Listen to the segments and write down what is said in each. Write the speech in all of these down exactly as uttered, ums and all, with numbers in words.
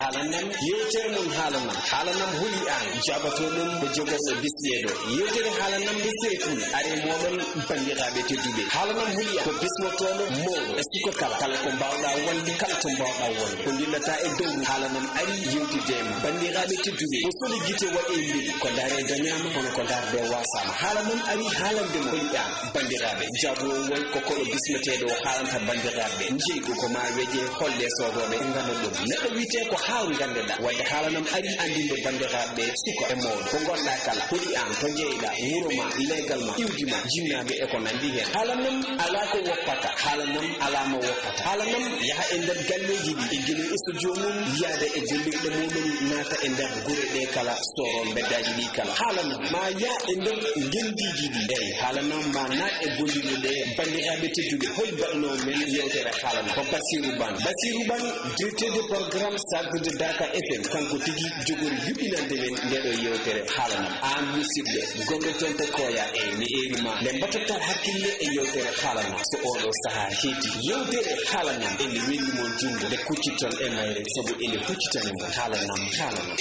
Haala nam, yewtere mon haala nam. Haala nam holi aan, jabatoo ɗum ko jogorɗo bisyeeɗo. Yewtere haala nam e seytu, are mooɗon banndiraaɓe tedduɓe. Haala nam holi aan, ko bismotooɗo mawɗo e suka kala. Kala ko mbaawɗaa wonde, kala to mbaawɗaa wonde. Ko ndillata e dowru, haala nam ari yewtidde e ma. Banndiraaɓe tedduɓe, ko soli gite waɗe mbeli, ko ndaare dañaama, kono ko ndaarde waasaama. Haala nam ari haalande mo holi aan. Banndiraaɓe, jaabowol ko koɗo bismeteeɗo o haalanta banndiraaɓe. Njeygu ko maa weje, holle soodooɓe, ngano ɗum. Neɗɗo wiyetee ko haa nganndeɗaa. Wadde haala nam ari anndinde banndiraaɓe, suka e mawɗo. Ko ngonɗaa kala, hoɗi aan, to njeyɗaa, wuro ma, leegal ma, iwdi ma, jinnaaɓe e ko nanndi heen. Haala nam alaa ko woppata, haala nam alaa mo woppata. Haala nam yaha e nder galleeji ɗi, e gila e studio mum, yaada e gollirɗe muɗum, naata e nder gure ɗe kala, sooro mbeddaaji ɗi kala. Haala nam maa yaa e nder ngenndiiji ɗi. Eey, haala nam maa naat e gollirɗe ɗe. Banndiraaɓe tedduɓe, hol mbaɗnoo men yewtere haala nam? Ko Basiru Ban. Basiru Ban, directeur de programme, chargé de Dakar F M, kanko tigi jogori yuɓɓinande men ndeɗo yewtere haala nam. Aan musidɓe gonɗo toon to Koya, eey, mi eeri ma nde mbaɗtoɗaa hakkille e yewtere haala nam. So oɗo sahaa heedi, yewtere haala nam ene welli mon junngo, nde kuccitton e mayre, sabu ene huccitani mon. Haala nam, haala nam.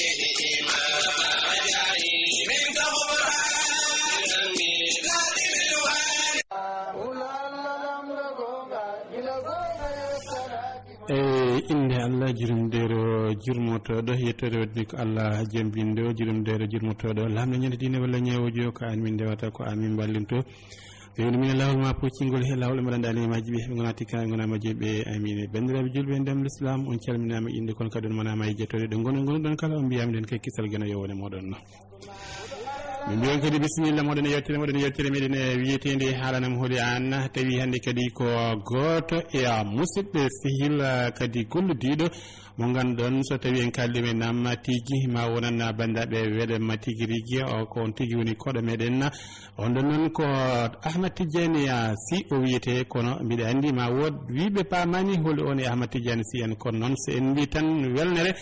E innde Allah, jurumdeero, jurmotooɗo, yettoore waɗi ko Allah jembinɗo, jurumdeero, jurmotooɗo, laamɗo ñande diine walla ñeewojo, ko aan min ndewata, ko aan min mballinto. Ɓe woni min e laawol ma poccingol he laawol e mbaɗa ndani e majji ɓe, ɓe ngonati ka, ngona majji ɓe, amin. E banndiraaɓe julɓe e ndem l'islam, on calminaama innde, kono kadi on manaama e jettoɗe ɗo ngono, ngono ɗon kala, on mbiyaama nden kay kisal geno yo wone moɗon. Min mbiyon kadi bisimilla moɗon e yewtere, moɗon e yewtere meɗen e wiyeteende Haalanam Holi Aan. Tawi hannde kadi ko gooto e, ah, musidɓe sehil, ah, kadi gollidiiɗo mo ngannduɗon so tawi en kaali ɗum e nam tigi ma wonan banndiraaɓe wele ma tigi rigi o ko on tigi woni koɗo meɗen. On ɗon noon ko Ahmad Tidiane, ah, Sy o wiyetee, kono mbiɗa anndi ma wood wiiɓe paamaani holi on e Ahmad Tidiane Sy en, kono noon so en mbii tan welnere,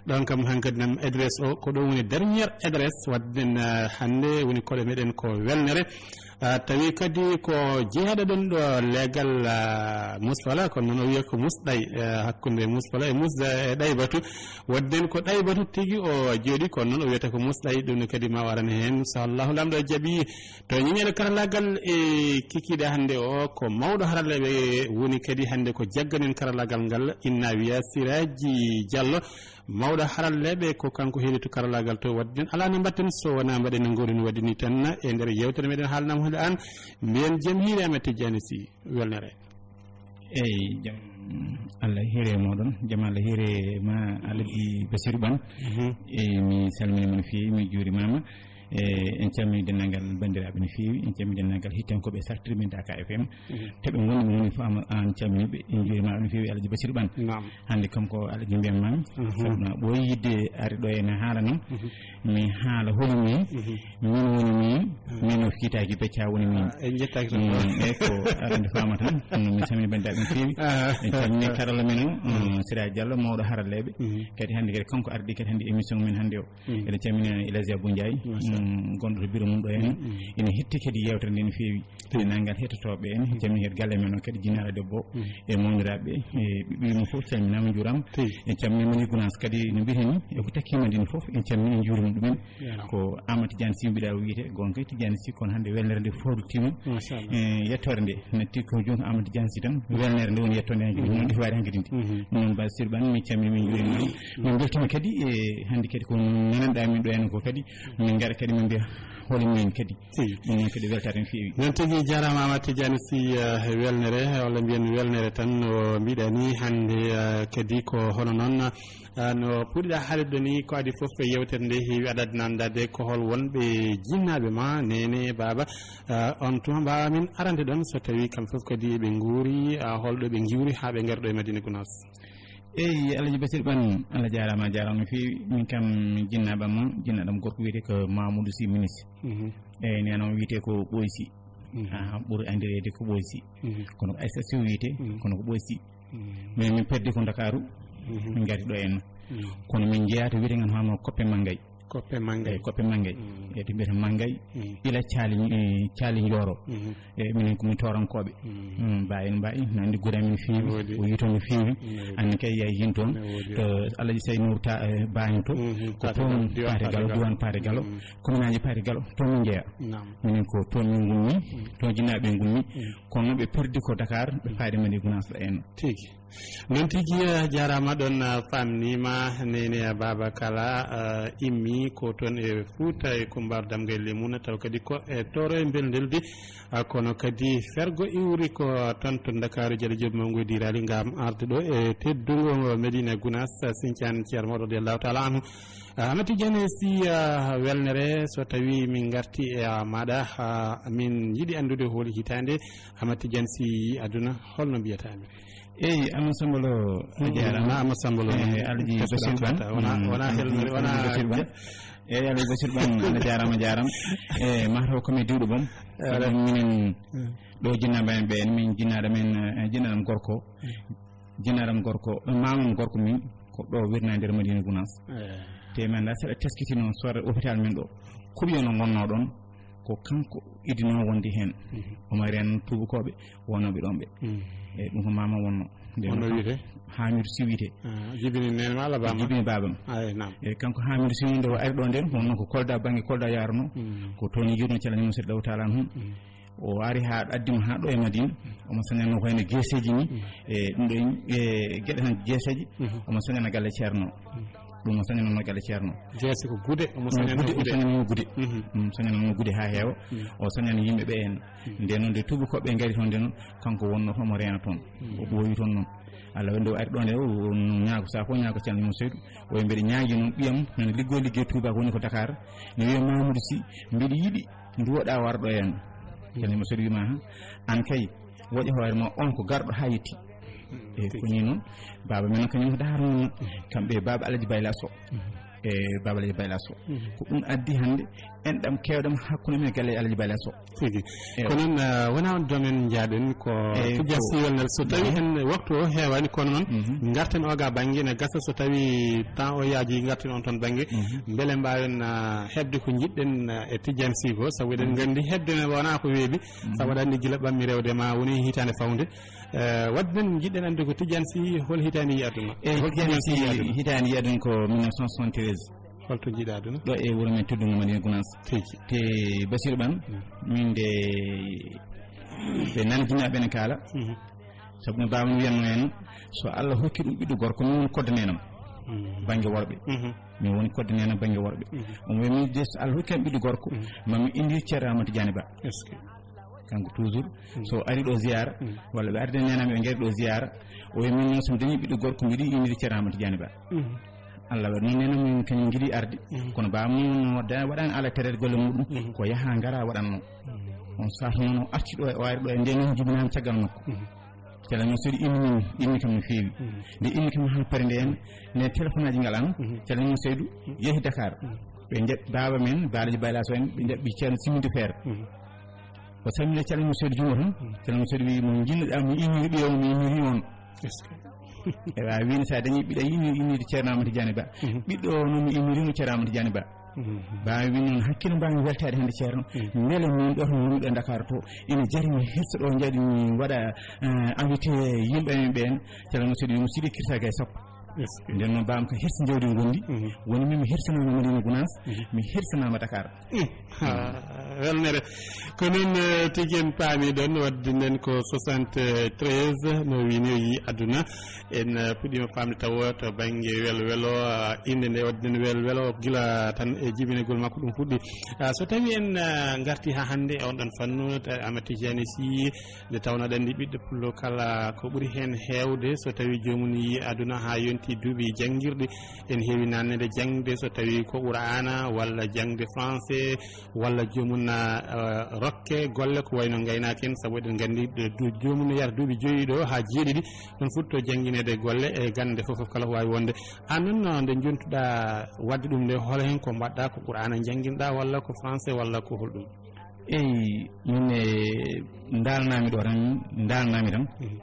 ɗon kam hankadi nam adresse o ko ɗo woni dernière adresse, wadde en, ah, hannde woni koɗo meɗen ko welnere. Ah, tawi kadi ko jeyaɗo ɗon ɗo leegal, ah, Musfala, kono noon o wiya ko Musɗay, ah, hakkunde Musfala e Mus-, e Ɗaybatu. Wadde en ko Ɗaybatu tigi o jooɗi, kono noon o wiyata ko Musɗay, ɗum ne kadi ma o arane heen, so Allahu Laamɗo jaɓi. To ñiñere karallaagal e kikiiɗe hannde o, ko mawɗo haralleeɓe woni kadi hannde ko jagganen karallaagal ngal, inna wiya Siraaji Jallo, mawɗo haralleeɓe, ko kanko heɗitu karallaagal to. Wadde en alaa no mbaɗten so wonaa mbaɗen no ngoɗen waɗi ni tan e nder yewtere meɗen Haalanam Holi Aan, mbiyen jam hiire Ahmed Tidiane Sy, welnere. Eyi, jam Allah hiire moɗon, jam Allah hiire ma Alhaji Basiru Ban. Mhm. Eyi, mi salmini mon feewi, mi juurimaama. E, en calmini denndaangal banndiraaɓe no feewi, en calmini denndaangal hettiyankooɓe sartiri men Daaka F M. Mhm. To ɓe ngonɗi, ɓe ngoni fof, ama-, aan calmini ɓe, en njuuriima no feewi, Alhaji Basiru Ban. Naam. Hannde kam ko Alhaji mbiyam ma, mhm, sabu na ɓooyi yidde ari ɗo en haala noon. Mhm. Mi haala holi min, mhm, min woni min, mhm, min o kiitaaki becca woni min. Ah, en njettaaki tan. Mm, eyi ko aɗa anndi faama tan. Mm, mi salmini banndiraaɓe no feewi. Ah. En calmini karalla men o, mhm, mm, Sira Diallo, mawɗo haralleeɓe. Mhm. Kadi hannde kadi kanko ardi kadi hannde émission men hannde o. Mm. Eɗen calmina Elhadji Abou Ndiaye, machallah, mm, gonɗo to bureau mum ɗo en. Mm, mm. Ene hetti kadi yewtere nde no feewi. Mm. Denndaangal hettotooɓe en, mm, calmini kadi galle men o kadi, jinaaɗo debbo, mm, e mawniraaɓe, e ɓiɓɓe mum fof calminaama, njuuraama. Tey. En calmini Mali Gunaas kadi no mbiyeten ni, e ko takkiima ndin fof, en calmini, en njuuriima ɗumen. Yaram. Ko Amadou Tidiane Sy mbiɗa o wiyetee, goonga Tidiane Sy, kono hannde welnere nde fowltiima. Machallah. Eh, yettoore nde natti ko joom Amadou Tidiane Sy tan, welnere nde woni yettoore nde hankadi, mhm, noon ɗi waɗi hankadi ndi. Mhm. Noon Basiru Ban, min calmini, min njuuriima. Min mbeltiima kadi, e hannde kadi ko nananɗaa min ɗo en ko kadi, min ngara kadi min mbiya holi mumen kadi. Tigi. Ɗum noon kadi weltaare no feewi. Noon tigi, jaaraama Amadou Tidiane Sy, eh, welnere, walla mbiyen welnere tan no mbiɗa ni hannde, eh, kadi ko hono noon, eh, no puɗɗiɗaa haalirde ni ko adii fof e yewtere nde heewi adade nanndade ko hol wonɓe jinnaaɓe ma, neene, baaba, eh, on tuma mbaawa min arande ɗoon so tawi kamɓe fof kadi eɓe nguuri, eh, holɗo ɓe ngiwri haa ɓe ngari ɗo e Madina Gunaas. Eyi, Alhaji Basiru Ban, Allah jaaraama, a jaaraama no feewi. Min kam, jinnaaɓe am, jinnaaɗo am gorko wiyetee ko Mamadou Sy Minis. Mhm. Eyi, neen o wiyetee ko Ɓooy Sy. Mhm. Ah, ɓuri anndireede ko Ɓooy Sy. Mhm. Kono ko Aysata Sy o wiyetee, mhm, kono ko Ɓooy Sy. Mhm. Min, min perdi ko Ndakaaru, mhm, min ngarti ɗo en. Mhm. Kono min njeyaa to wiyetee ngan hono Koppe Manngay. Koppe Mangay. Eyi, Koppe Mangay. Mm. E, to mbiyata Mangay, Mm. ila Caali, e, Caali Njooro. Mhm. E, minen ko min Toorankooɓe. Mm. Mm, Ba en Ba en, no anndi gure amen feewi, Woodi. O yito no feewi. Mm, woodi. Anndi kay yaay hin toon. Mm, woodi. To Alhaji Sey Nour Ta, e, Ba en to. Mhm. Ko Paate toon Galo, diwaan Paate Paate Galo, Galo. Diwaan Paate Galo. Mm. Commune aji Paate Galo, toon min njeyaa. Naam. Minen ko toon min ngummi, Mm. toon jinnaaɓe ngummi. Mm. Kono ɓe perdi ko Dakar, ɓe Mm. paade Madi Gunaas ɗo en. Tigi. Noon tigi, eh, jaaraama ɗoon, eh, faamniima, neene, eh, Baaba Kala, eh, immi ko toon e Fuuta e Kummbaar Damgay Lemuna, taw kadi ko e Tooro e Mbelndeldi, ah, kono kadi fergo iwri ko toon to Ndakaaru, Jale Joop Mangu e Diiraali ngam arde ɗo e teddungo Medina Gunaas, eh, Sincaan Ceerno Mawɗo radiyallahu taala anhu. Ah, Amati Jane si, ah, welnere, so tawi min ngarti e, ah, maaɗa, ah, min njiɗi anndude holi hitaande Amati Jane si aduna, holno mbiyataa mi? Eyi, Amadou Samba Lo, a jaaraama. Wona Amadou Samba Lo, eh, noon. Alhaji Basiir Ban. Wona, mm, wona Alhaji, Helmere, wona Alhaji Basiir Ban. Ja- Eyi, Alhaji Basiir Ban, a jaaraama, jaaraama. E, mataw ko mi diwɗo boom. Sabu minen ɗo jinnaaɓe men ɓe, min jinnaaɗo men, eh, jinnaaɗo am gorko. Jinnaaɗo am gorko, eh, maamam gorko min, ko ɗo wirnaa nder Madina Gunaas. Eh. Te men da saɗa teskiti noon, so waɗa hôpital men ɗo. Kuɓi ono ngonnoo ɗoon, ko kanko idinoo wonde heen. Mhm. Omo reen tuubakooɓe wonooɓe ɗoon ɓe. Mhm. Eyi, ɗum ko maama wonnoo. Nde wonnoo wiyetee? Haamidu Si wiyetee. Ah, jibini neene ma walla baaba ma? Jibini baaba am. Ah, eyi, naam. Eyi, kanko Haamidu Si nde o ari ɗo nden, wonnoo ko Kolda, bannge Kolda yaarnoo. Mhm. Ko toon yirno Cala Ñimo Seeɗa Law Taala hum. Mhm. O ari haa addi mo haa ɗo e Madina. Mhm. Omo sañatnoo ko wayno geeseeji ni. Mhm. E ɗum ɗo, e geɗe tan geeseeji. Mhm. Omo sañana galle Ceerno. Mhm. Ɗum o sañanano galle Ceerno. Jeese ko gude, omo sañanno gude, omo gude. Sañanno gude. Mhm. Mm, sañanno gude haa heewa. Mm. O sañani yimɓe ɓe en. Mm. Nden noon nde tuubakooɓe ngari toon nden noon, kanko wonnoo toon, omo reena toon. Mm. O ɓooyi toon noon. Allah wonde o ari ɗo nde, o, o ñaago, saafo ñaago Ceerno Mum Seydu. O wi mbeɗa ñaagi noon ɓiyam, nana liggoo liggey tuubaako woni ko Dakar. Ne wiya Mamadou Sy, mbeɗa yiɗi nduwoɗaa war ɗo e am. Mm. Ceerno Mum Seydu wi ma, "Ha, aan kay, woƴa hoore ma, on ko garɗo haa yetti." Mm, eyi, tigi. Ko nii noon, baaba men o kañum ko Daaro noon, kamɓe baaba Alaji Bayla Sow. Mhm. E baaba Alaji Bayla Sow. Mhm. Ko ɗum addi hannde enɗam keewɗam hakkunde men e galle Alaji Bayla Sow. Tigi. Ewa. Ko noon, eh, wonaa on domaine njaaɗen, ko eyi, tigi ko si welnal. So tawi en waktu o heewaani, kono noon, mhm, ngarten oga bannge, ne gasa so tawi temps o yaaji, ngarten on toon bannge. Mhm. Mbele mbaawen, ah, heɓde ko njiɗɗen, ah, e Tidiane Sy ko, sabu eɗen, mhm, nganndi heɓde ne wonaa ko weeɓi, mhm, sabu aɗa anndi gila ɓammi rewde ma woni hitaande fawnde. Eh, waɗde noon, njiɗɗen anndude ko Tidiane Sy, hol hitaande yiyi aduna? Eyi, hol Tidiane Sy hitaande yiyi aduna? Hitaande yiyi aduna ko mille neuf cent soixante-treize. Holto njiɗaa aduna? Ɗo e wuro men teddungo Madina Gunaas. Tigi. Te Basiir Ɓan, mm, min nde ɓe nani jinnaaɓe ne kaala. Mhm. Sabu no baaba no wiyatnoo en, so Allah hokki ɗum ɓiɗɗo gorko, min woni kodda neenam. Mhm. Bannge worɓe. Mhm. Min woni kodda neenam bannge worɓe. Mhm. Omo wiya min de, so Allah hokki am ɓiɗɗo gorko, mhm, ma mi inndir Ceerno Amadou Tidiane Ba. Est-ce que? Kanko toujours, mm, so ari ɗo ziyaara, mm, walla ɓe arde neenam ɓe ngari ɗo ziyaara, o wiya min noon so mi dañi ɓiɗɗo gorko, mbiɗi inndir Ceerno Amadou Tidiane Ba. Mm. Allah waɗi noon neenam min kañum njiɗi arde. Mm. Kono baaba mum no da-, waɗani ala tere golle muɗum, mm, ko yaha ngara waɗatnoo. Mm. On saatu noon o arti ɗo, o ari ɗo e nde noon jibinaama caggal makko. Mm. Ceerno Mum Seydu inni min, inni kam no feewi. Mm. Nde inni kam haa paari nde en, nde téléphone aji ngalaa, mhm, Ceerno Mum Seydu, mhm, yehi Dakar. Mhm. Ɓe njaɓ-, baaba men, Ba Alaji Bayla Sow en, ɓe njaɓɓi Ceerno Siminde Feere. Mhm. O salmini Ceerno Mum Seydu junngo tan, mhm, Ceerno Mum Seydu wiyi, "Mo njiɗnoɗaa, mi inniri ɓiyam, mi inniri on." Est-ce que? Ewa, wiyi, "So a dañi ɓiɗɗo, a yiɗi innirde Ceerno Amadou Tidiane Ba." Mhm. Ɓiɗɗo o noon mi inniri mo Ceerno Amadou Tidiane Ba. Mhm. Mbaawi noon hakkille mbaawi weltaade hannde Ceerno. Mhm. Mbele min ɗo to wonmi ɗo Dakar to, ina jari mi hirsa ɗo, njaadi mi waɗa, eh, invité yimɓe men ɓeen, Ceerno Mum Seydu wiyi mo, "Sidi, kirsa gay sappo." Est-ce que? Nden noon baaba am ko hirsa jawdi ngondi. Mhm. Woni min mi hirsanaama Madina Gunaas, mhm, mi hirsanaama Dakar. Mm. Ha, welnere. Ko noon, eh, tigi en paami ɗon, wadde nden ko soixante-treize, no wini o yi aduna. En, eh, puɗɗiima faamde tawa to bannge welwelo, ah, innde nde waɗi ɗen welwelo gila tan e jibinagol makko ɗum fuɗɗi. Ah, so tawi en, ah, ngarti haa hannde e on ɗon fannu, ta-, Amadou Tidiane Sy, nde tawnoo aɗa anndi ɓiɗɗo pullo kala ko ɓuri heen heewde, so tawi joomum yii aduna haa yonti duuɓi janngirɗi, en heewi naatneede jaŋde, so tawi ko Qur'aana walla jaŋde français, walla joomum na, eh, rokke golle ko wayno ngaynaaka en, sabu eɗen nganndi ɗo du-, joomum no yara duuɓi joyi ɗo haa jeeɗiɗi, ɗon fuɗɗo janngineede golle e gannde fof, fof kala ko waawi wonde. Aan noon, no nde njontuɗaa waɗde ɗum nde, hol heen ko mbaɗɗaa, ko Qur'aana njannginɗaa walla ko français walla ko holɗum? Eyi, min e ndaalnaami ɗo tan, ndaalnaami tan. Mhm.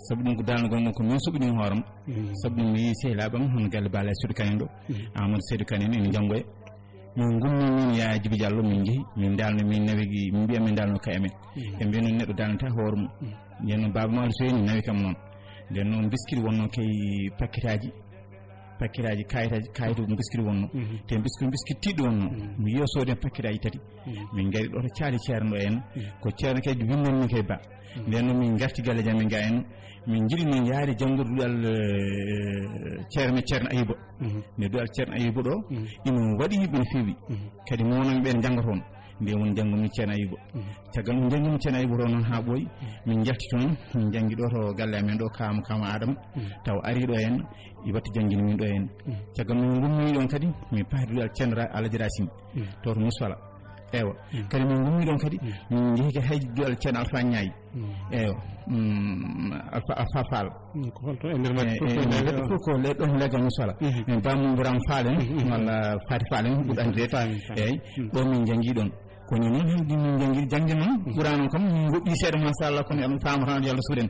Sabu ɗum ko daalnugol ngol ko min suɓi ɗum hooram. Mhm. Sabu ɗum mi yii sehilaaɓe am hono galle Ba Alaji Seydu Kan en ɗo, mhm, Amadou Seydu Kan en, ene njanngoya. Min ngummi min Yaya Jibi Diallo, min njehi, min ndalno, min nawi, min mbiya min ndalno kay amen. Mm. Ɓe mbiya noon neɗɗo dalnata hoore mum. Mm. Nden noon baaba Mamadou Seyni nawi kam noon. Nden noon biskit wonno kay pakketaaji, pakketaaji kayitaaji, kayit biskit wonno. Mhm. Te biskit, biskit tiɗɗo wonno. Mhm. Mi yiyo soodi en pakketaaji tati. Mhm. Min ngari ɗo to caali ceerno ɗo en. Mhm. Ko ceerno kay winndon min kay ba. Mhm. Nden noon min ngarti galle jam min ga en. Min njiɗi min yaade janngude duɗal, eh, ceerno, ceerno Ayuba. Mhm. Nde duɗal ceerno Ayuba ɗo, mhm, ina waɗi yimɓe no feewi. Mhm. Kadi mawnan ɓen njannga toon. Nde woni njanngu min ceerno Ayuba. Mhm. Caggal ɗum njanngu min ceerno Ayuba ɗo noon haa ɓooyi. Mhm. Min njalti toon, min njanngi ɗo to galle amen ɗo, Kaama, Kaama Adama. Mhm. Taw ari ɗo en, i watti janngini min ɗo en. Mhm. Caggal min ngummi ɗon kadi, min paati duɗal ceerno Ra-, Alhaji Racine. Mhm. To to Musfala. Ewa. Mm. Kadi min ngummi ɗon kadi, mm, min njehi kadi hay duɗal ceerno Alpha Ñaay. Mm. Ewa. Mm, Alpha, Alpha Fall. Mm, ko holto e nder majji fof, e, ko e nder majji fof ko le-, ɗon leggal Musala. Mhm. Min Bamum Buram Fall en, mhm, mhm, walla Fati Fall en, ɓurɗo anndirede. Fami, fami. Eyyi, mm, ɗo min njanngi ɗon. Kono noon, hanki min njanngi, janngi noon, mm, Qur'aana o kam, min ngoɗɗi seeɗa, machallah, kono aɗa faama tan, yo Allah suur en.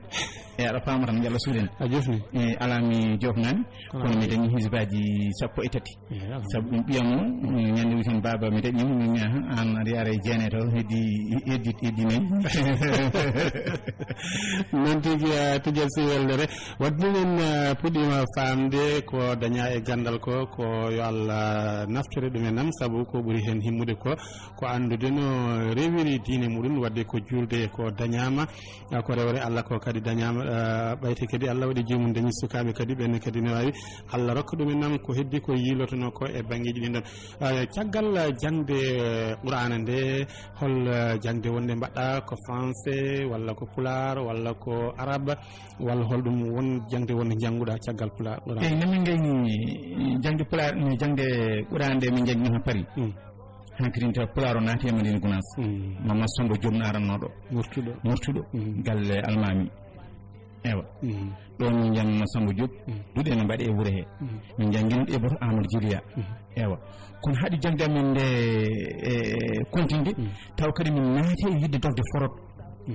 E aɗa faama tan, yo Allah suur en. A jofni. E, alaa mi jofnaani, kono mi dañi hizbaaji sappo e tati. Eeyi, alhamdulillah. Sabu ɗum ɓiyam o, ñande wi tan, "Baaba, mi daɗi mo." Mi, "Aha, aan aɗa yaara e jeenay taw, heddi, heddi, heddi nayi." Noon tigi, eh, tigi si weldere. Wadde men, eh, puɗɗiima faamde ko dañaa e ganndal ko, ko yo Allah naftore ɗum e nam, sabu ko ɓuri heen himmude ko, ko anndude no rewiri diine muɗum, wadde ko juulde ko dañaama. Ah, ko rewre Allah ko kadi dañaama, ah, ɓayte kadi Allah waɗi joomum dañi sukaaɓe kadi, ɓen kadi ne waawi Allah rokka ɗum en nam ko heddi ko yiilotonoo ko e banngeeji ɗin ɗon. Ah, caggal, ah, jaŋde, eh, Qur'aana nde, hol, ah, jaŋde wonde mbaɗɗa ko français walla ko pulaar walla ko arabe walla hol ɗum won jaŋde wonde njannguɗa caggal pulaar Qur'aana? Eyi, no min ngayni jaŋde pulaar, no jaŋde Qur'aana nde min njanngi ha Paris. Mm. Hankirin taw pulaar o naati e Madina Gunaas. Mm. Mama Sambo Diop no arannoo ɗo. Murtuɗo. Murtuɗo. Mm. Galle Almaami. Ewa. Mm. Ɗo min njanngi Mama Sambo Diop. Mm. Duɗe no mbaɗe e wuro he. Mm. Min njanngi ɗe boto Amadou Djilia. Mm. Ewa. Kono haɗi jaŋde amen nde, e, continde, mm, taw kadi min naati e yiɗde dogde forot. Mm.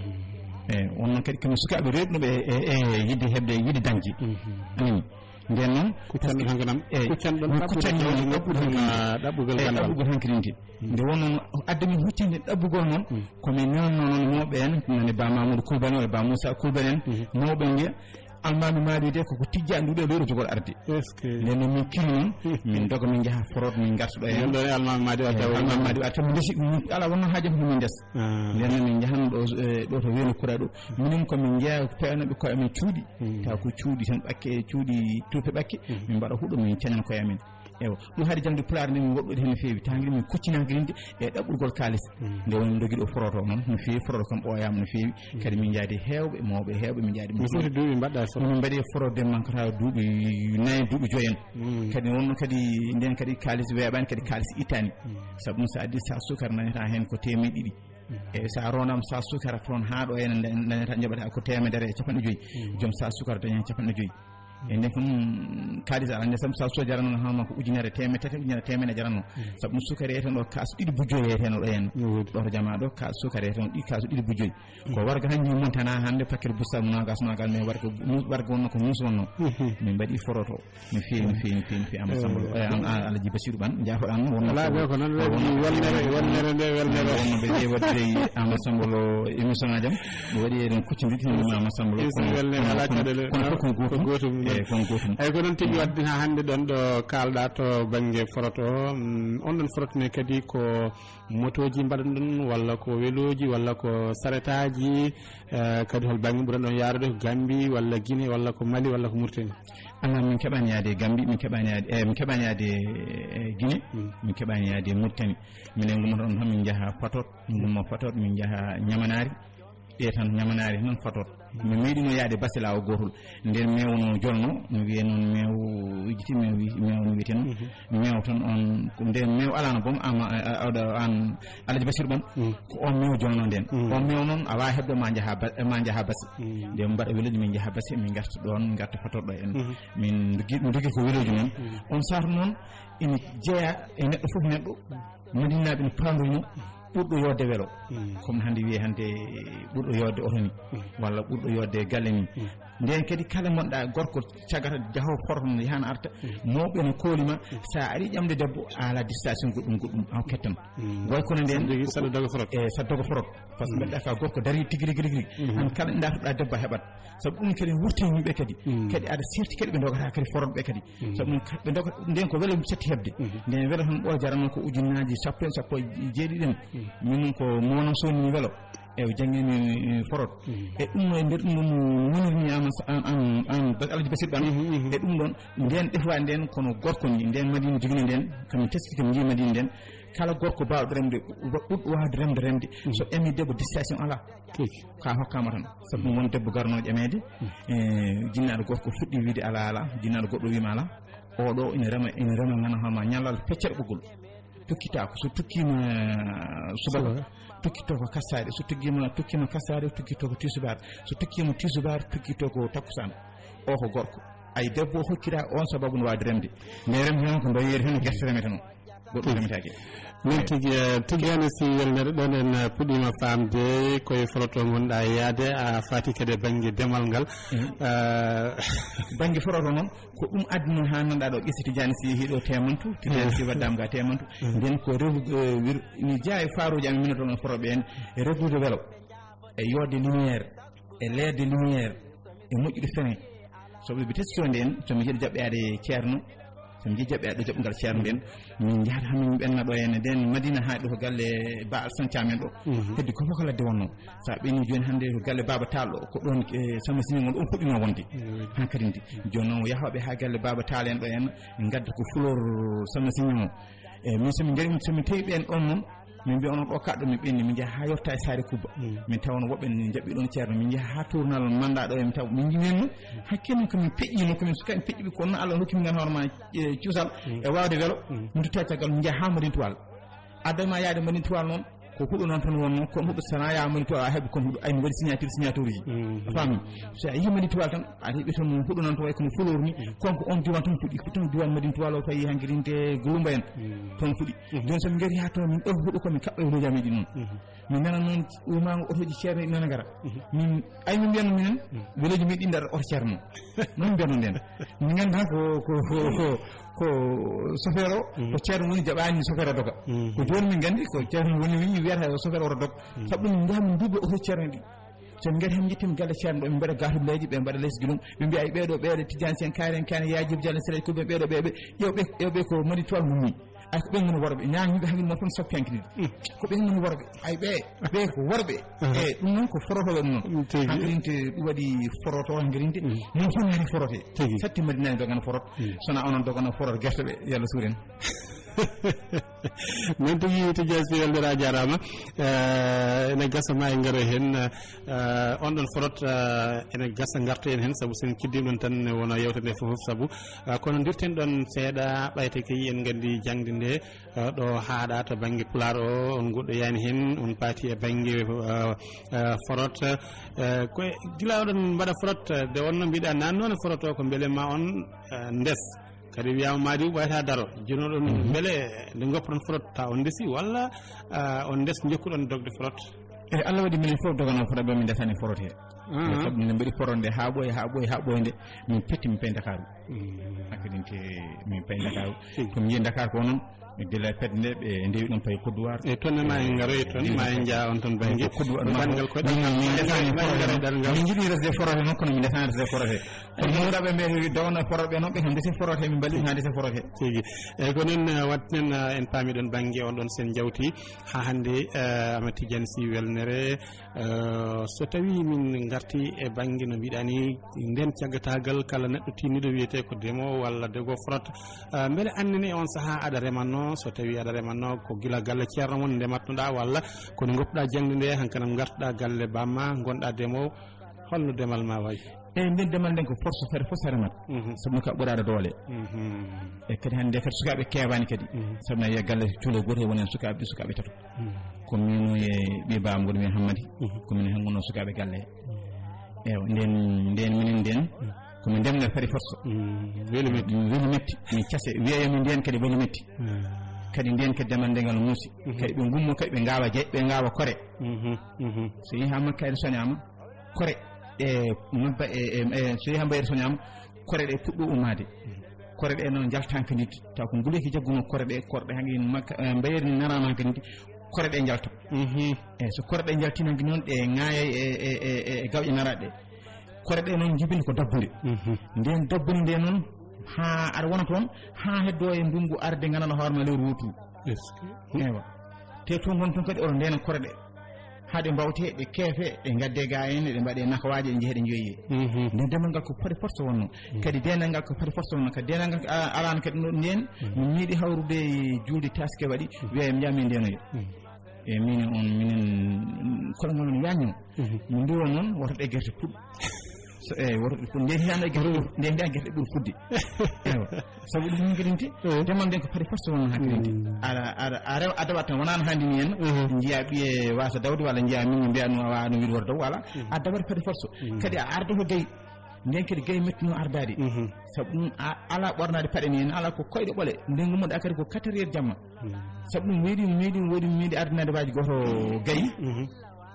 Eyi, wonno kadi kamɓe sukaaɓe rewɓe e, e, e yiɗde heɓde, yiɗde dañde. Mm. Amin. Nden noon, kuccanɗo tan ko nam, eyi, kuccanɗo ɗon ɗaɓɓude ɗaɓɓude ɗaɓɓude ɗaɓɓude ganndal. Ɗaɓɓugol hankirin ke. Mm. Nde wonno adda min huccinde ɗaɓɓugol noon, mm, ko min nanannoo noon mawɓe en, nane Ba Mamadou Koubani e Ba Moussa Koubani en, mm, mawɓe en mbiya, Almaami Maadi de koko tijjaa ndu ɗo lewru jogol arde. Est-ce que? Nden noon min kiri noon, min doga min njaha forot min ngarta ɗo en. Nden ɗo e Almaami Maadi o tawi. Almaami Maadi o tawi min ndesi, min ala wonno haaja ko min ndes. Ah. Nden noon min njahan ɗo, eh, ɗo to Weelo Kura ɗo. Minen ko min njeya pewnooɓe koye amen cuuɗi. Mm. Taw ko cuuɗi tan ɓakke, cuuɗi tuupe ɓakke. Mm. Min mbaɗa huɗo min cañan koye amen. Ewa, ɗum haɗi jaŋde pulaar nde min ngoɗɗude heen no feewi. Tawde min kuccinaaki rinde e ɗaɓɓugol kaalis. Mm. Nde woni min ndogi ɗo foroto noon, no feewi, foroto kam ɓooyaama no feewi. Mm. Kadi min njaadi heewɓe, mawɓe heewɓe, min njaadi. No foti duuɓi mbaɗɗa e foroto? Min mbaɗi e foroto de mankata duuɓi nayi, duuɓi joyi en. Mm. Kadi wonno kadi nden kadi kaalis weeɓaani, kadi kaalis ittaani. Mm. Sabu ɗum so addi sa sukara nanata heen ko teemeɗɗe ɗiɗi. Mm. E sa rondam sa sukara toon haa ɗo en nanata njaɓata ko teemedere e capanɗe joyi. Mm. Joom sa sukara daña capanɗe joyi. E nden kam, kaalis alaa, nde sam sa so jarano, hama ko ujunere teemedde tati, ujunere teemedde jarano. Mm. Sabu ɗum sukara yeyeteno ɗo, kaasu ɗiɗi bujjoy yeyeteno ɗo en. No woodi. Ɗo to jamaa ɗo, kaasu sukara yeyeteno ɗi, kaasu ɗiɗi bujjoy. Ko warga hanki montana hannde paquet bussam nogas, nogas, mais warga, warga wonno ko muus wonno. Mhm. Min mbaɗi foroto. No feewi, no feewi, no feewi, no feewi, Amadou Samba Lo. Eh, eh, an, an, Alhaji Basiru Ɓan, jaafoɗa mo, wonno alaa ɓe, ko noon ɓe wonno ɓe wadde, wadde, wadde, wonno ɓe wadde Amadou Samba Lo émission ngajam. Ɓe waɗi eɗen kuccondirde, no Amadou Samba Lo, kono, welnere, kono, alaa kono, caɗeele, kono fof ko gootum. Ko gootum, eh, kono gootum. Eyi, ko noon tigi waɗde haa hannde ɗon ɗo kaalɗa to bannge foroto, mm, on ɗon foroto ne kadi ko motooji mbaɗanɗon, walla ko welooji, walla ko saretaaji, eh, kadi hol bannge ɓurɗon yaarude, ko Gambie, walla Guinée, walla ko Mali, walla ko Mauritanie? Alaa, min keɓaani yaade Gambie, min keɓaani yaade, eh, min keɓaani yaade, eh, Guinée, mm, min keɓaani yaade Mauritanie. Minen ngummoto ɗon tan, min njaha Fatot, min ngummo Fatot, min njaha Ñamanaari. Ɗe tan, Ñamanaari tan, Fatot. Mi meeɗino yaade Basila o gootol. Nden meew no jolno, no wiyee noon meew ijiti, meew wi-, meew no wiyetee noon. Mhm. Meew tan on, ko nden meew alano boom, ama, a, a, a, an Alhaji Basiru Ɓan, mm, ko on meew jolno nden. Mm. On meew noon, a waawaa heɓde ma njaha ba-, ma njaha Basi. Mm. Nden mbaɗa welooji, min njaha Basi, min ngarta ɗoon, min ngarta Fatot ɗo en. Mhm. Min ndogi-, min ndogi ko welooji noon. Mm. On saatu noon, ina jeyaa e neɗɗo fof neɗɗo. Madinaaɓe no paandoyno. ɓurɗo yodde welo, comme hannde wiye hannde ɓurɗo yodde oto ni, walla ɓurɗo yodde galle ni. Nden kadi kala gonɗa gorko cagata jaho foroto no yahana arta, mawɓe no koolima, sa ari ƴamde debbo a ala distation goɗɗum goɗɗum a hokket tan. Way kono nden saɗa doga forot, e saɗa doga forot. Parce que mbeɗa ka gorko dari tigi rigi rigi rigi. An kala ɗa toɗa debbo a heɓat. Sabu ɗum kadi wurti yimɓe kadi. Kadi aɗa serti kadi ɓe dogata kadi forot ɓe kadi. Sabu ɗum ɓe doga nden ko welo satti heɓde. Nden welo tan ɓo jarano ko ujunnaaji sappo en sappo e jeeɗiɗi en. Min ko mono soni welo. E o jangini forot. E ɗum no e nder ɗum ɗon wonirni an an an an alaji basir ɗan. E ɗum ɗon nden ɗefuwa nden kono gorko ni nden madina jogini nden kam teski kam jii madina nden. Kala gorko bawɗo remde ɓuɗɗo wawde remde remde so emi debbo distation ala. Ka hokkama tan. Sabu ɗum won debbo garno ƴamede. E jinnaɗo gorko fuɗɗi wiide ala ala jinnaɗo goɗɗo wima ala. Oɗo ina rema ina rema ngana hama ñallal feccere ɓoggol. Tokkitako so tokkima subaka tokkito ko kassade so tokkima tokkima kassade tokkito ko tisubar. So tokkima tisubar tokkito ko takkusan. O ko gorko. Ay debbo o hokkita on sababu no wawde remde. Nde remde tan ko mbayeeri tan e gerte remeteno. Goɗɗum remetake. Min tigi eh, tigi hande si welnere ɗon en eh, puɗɗima famde koye foloto gonɗa e yaade a fati kadi e banggue demal ngal. Eh, banggue foroto noon ko ɗum addino ha nanɗa ɗo ƴesiti jani si yeehi ɗo temantu tijani si waddama ga temantu. Nden ko rew eh, wir- mi jeeya e faruji amen minoto no foroɓe en e reglude welo e yodde lumière e leerde lumière e moƴƴude fene. Soɓe ɓe teski o nden somi jeeɗi jaɓɓeyaade ceerno somi jeeɗi jaɓɓeyaade ɗo jaɓɓungal ceerno nden min njahata hami min ɓenna ɗo henne nden madina haa ɗo ko galle ba alsan camen ɗo. Heddi ko fof ko ladde wonno sa ɓenni joni hannde ko galle baba tal ɗo ko ɗon e sama sini ngol ɗon fuɗɗino wonde. Hankkadi ndi joni noon yahoɓe haa galle baba tal en ɗo en ngadda ko fulor sama sini o. E min somi ngari somi tawi ɓen ɗon noon min mbiya onon ɗo kaɗɗo min ɓenni min njaha ha yetta e saare kubba. Min tawa no woɓɓe ne jaɓɓi ɗon ceerno min njaha ha tournal mandat ɗo en taw min jimen no hakke noon komin peƴƴino komin sukaɓe peƴƴuɓe kono allah hokki min gan hoorema. Cuusal e wawde welo. Min totta caggal min njaha ha madin tuwal addama yaade madin tuwal noon ko huɗo noon tan wonno kono huɗo sana ya madin tuwal a heɓi kono huɗo aymi waɗi signature signature ji. A faami so a yi madin tuwal tan a heɓi toon huɗo noon to way kono fulor ni konko on diwan toon fuɗi ko toon diwan madin tuwal o fayi hankirin te gulumba en toon fuɗi. Joni somin gari ha toon min ɗo huɗo komin kaɓɓa e wuleji amen ɗi noon min nana noon umago otoji ceerno ɗi nana gara min ay min mbiyanno minen weleji min ɗi dara oto ceerno noon mbiyanno nden min ganda ko ko ko ko ko sofeer o ko ceerno woni jaɓani sofeer o doga ko joni min gandi ko ceerno woni wi wiyata o sofeer oto dog sabu ɗum jaha min duuɓe oto ceerno ɗi so min gari hen jettin galle ceerno ɗo min mbaɗa gatuleji ɓe mbaɗa lesdi ɗum ɓe mbiya ay ɓeɗo ɓeɗo tijani sen karen kane yajib jalen sere ko ɓe ɓeɗo ɓeɓe ƴewɓe ƴewɓe ko mari toile mum ni ay ko ɓen woni worɓe ñaami ɓe hamin mo tan soppi hankilide ko ɓen woni worɓe ay ɓe ɓe ko worɓe e ɗum noon ko forotoɓe ɗum noon hankalinte ɗum waɗi foroto hankalinte min fof nani forote satti madinani dogana forot sona onon dogana forot guerte ɓe yalla suuren. Noon tigi tigi si weldera jarama. Eh, ene gasa ma e garoy hen eh, on ɗon forot eh, ene gasa gartoyen hen saabu sen kiddima ɗon tan wona yewtere nde fof sabu eh, kono dirten ɗon seeɗa ɓayte kay en gandi jangde nde eh, ɗo haaɗa to banggue pulaar o on goɗɗo yani hen on paati e banggue eh, eh, forot eh, ko gila oɗon mbaɗa forot eh, nde wonno mbiɗa nanno ne forot o ko beele ma on eh, ndes kadi wiyama madi ɓayta daro joni oɗon beele nde goppoɗon forot ta on ndesi walla eh, on ndes jokkuɗon dogde forot. E allah waɗi minen fof dogano forot ɓe min ndesani forot he sabu min mbaɗi forot nde ha ɓooyi ha ɓooyi ha ɓooyi nde min petti min pay dakaru. Hakkilinke min pay dakaru komi jii dakar ko noon. Gila fedde nde ɓe ndewi ɗum payi kodduwar e tonne ma en garoye toon ma en jaa on toon bangge kodduwar bangal koɗe min jiɗi resde forote noon kono min ndesani resde forote kono mawɗaɓe mbe dogno foroɓe noon ɓe kam ndese forote min mballi ha ndese forote tigi eyyi ko noon watten en paamiɗon bangge on ɗon sen jawti ha hande amati jan si welnere. Eh, so tawi min garti e banggue no mbiɗani nden caggatagal kala neɗɗo tinniɗo wiyete ko demowo walla dego frot eh, beele annene on saaha aɗa remanno so tawi aɗa remanno ko gila galle ceerno mon ndematnoɗa walla kono goppuɗa jangde nde hankanam gartuɗa galle bamma gonɗa demowo holno demal ma wayi? Eyyi nden demal nden ko force fere fof sa remat sabu no ka ɓuraɗo doole. E kadi hande kadi sukaɓe kewani kadi sabu na wiya galle cuulo goto woni hen sukaɓe ɗi sukaɓe tato. Ko min e ɓi bam woni min hammadi ko min hen gonno sukaɓe galle he. Ewa nden nden minen nden komin ndemna fari force. Weli metti weli metti min case wiya min nden kadi weli metti. Kadi nden kadi demal nde ngal muusi. Mhm. Kadi ɓe ngummo kadi ɓe ngaawa jay-, ɓe ngaawa kore. Mhm, mhm. So yehi haa Makka en soñaama, kore ɗe nobba e, e, e, so yehi haa Mbayri soñaama, kore ɗe puɗɗo ummaade. Mhm. Kore ɗe noon njalta hanki nit. Taw ko nguleyki jagguno kore ɗe, kore ɗe hanki Makka, e, Mbayri naraama hanki nit, kore ɗe njalta. Mhm. E so kore ɗe njalti hanki noon ɗe ŋaayay e, e, e, e, e gawƴe naraaɗe ɗe. Kore ɗe noon njibini ko dabbunde. Mhm. Nden dabbunde nde noon haa aɗa wona toon, haa heddoo e ndunngu arde nganndanɗaa hoore ma lewru wootu. Est-ce que? Ewa. Te toon ngon toon kadi oɗo ndeena kore ɗe. Haa ɗe mbawte, ɗe keefe, ɗe ngadde ga en, ɗe mbaɗe nakawaaji, ɗe njehe ɗe njoyi. Mhm. Nden demal ngal ko fade force wonno. Mhm. Kadi deenal ngal ko fade force wonno. Kadi deenal ngal a-, alaano kadi no nden, mhm, min miiɗi hawrude e juulde taske waɗi, mhm, wiya en njaami ndenoyo. Mhm. E minen on, minen, kono ngal no yaño. Mhm. Min mbiwa noon, woto ɗe gerte puɗ. So, e, woto ɗe puɗ. Nde hiya ɗe gerte ɓur, nde hiya gerte ɓur fudde. Ewa. Sabu ɗum hankilinti, eh, demal nden ko fade force wonno hankilinti. Mm. Aɗa, aɗa, a rewa, a dawa tan, wonaa no hannde ni en. Mhm. Njiya ɓiye wasa dawde, walla njiya min mbiya no, a wawa no wiide woto daw, wala. Mm. A dawat fade force. Mm. Kadi a ardoto gay. Nden kadi gay mettuno ardaade. Mhm. Sabu ɗum a, ala ɓornaade paɗe ni en, ala ko koyɗe ɓole. Nden ngummoɗa kadi ko quatre heures jamma. Mhm. Sabu ɗum meeɗi, meeɗi, woodi meeɗi ardinaade waaji gooto gay. Mhm.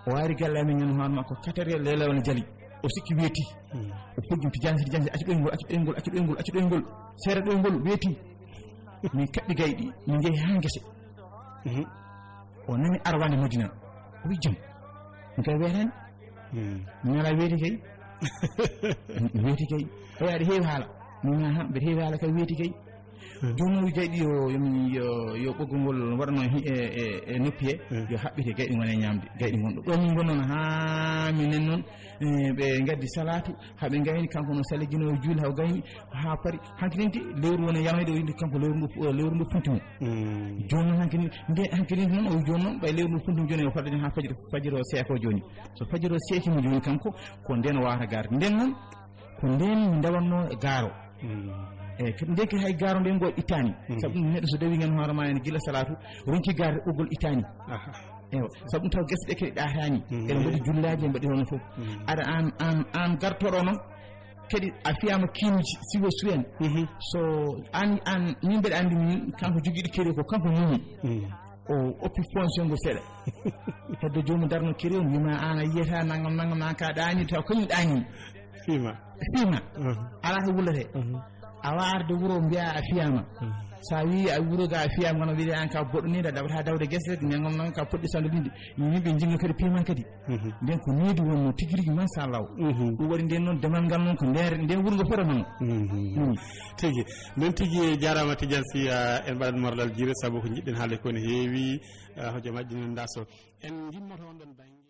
O waari galle amen ñande hoore makko quatre heures leela wona jali. O sikki weeti. Mhm. O fojjum to jansi, to jansi, accu ɗoyngol, accu ɗoyngol, accu ɗoyngol, accu ɗoyngol. Seere ɗoyngol weeti. Min kaɓɓi gayɗi, min njehi haa ngese. Mhm. O nani arwaande Madina. O wi jam. Min kay weetani. Hmm. Min ala weeti kay. Weeti kay. O yaade heewi haala. Min aha, mbeɗa heewi haala kay weeti kay. Hmm. Jooni o wi gayɗi yo, yo, yo, yo ɓoggol ngol waɗano hi-, e, e, e noppi he, hmm, yo haɓɓite gayɗi ngone ñaamde. Gayɗi ngon ɗo. Ɗo min ngonnono haa minen noon, e, ɓe ngaddi salaatu, haa ɓe ngayni, kanko no salejino o juuli haa o gayni, haa pari. Hanki tenti lewru woni yanoyde o yindi kanko lewru ndu, lewru ndu funti mo. Mm. Jooni noon hanki ni, nde, hanki ni noon o wi jooni noon ɓay lewru ndu funti mo jooni o fadde haa fajiri, fajiri o seeko jooni. So fajiri o seeki mo jooni kanko, ko nden o wawata garde. Nden noon, ko nden mi ndawatno e gaaro. Mm. E, kadi nden kadi hay gaaro nden ngo ittani. Mm. Sabu ɗum neɗɗo so dawi ngen hoore ma en gila salaatu, ronki garde ɓoggol ittani. Aha. Ewa, sabu ɗum taw gese ɗe kadi ɗaatani. Mm. Eɗe mbaɗi jullaaji, en mbaɗi hono fof. Mm. Aɗa aan, aan, aan gartoɗo noon, kadi a fiyama kiinuji siwo suwen. Mhm. So aan, aan, min mbeɗa anndi min, kanko jogiiɗo kere ko kanko mumi. Mm. O oppi fonction ngo seeɗa. Heddo joomum darno kere o, mbima aan a yiyata nangam, nangam, an ka ɗaani, taw kañum ɗaani. Fiima. Fiima. Mhm. Alaa to wullete. Mhm. A wawa arde wuro mbiya a fiyama. Mhm. Sa wi a wuro ga a fiyama, kono wiide an ka boɗɗo ni, da daɓata dawde gese, nangam, nangam, ka poɗɗi sando ɗinde. Yimɓe jinga kadi piman kadi. Mhm. Nden ko needi wonno tigi rigi, machallah. Mhm. Ɗum waɗi nden noon demal ngal noon ko nder, nden wuro ngo fota noon. Mhm. Mm. Tigi. Nden tigi jaarama Tidiane Sy, ah, en mbaɗat morlal jiire sabu ko jiɗɗen haalde ko ne heewi, ah, hojomaaji ɗin en ndaso. En ngimmoto on ɗon bangge.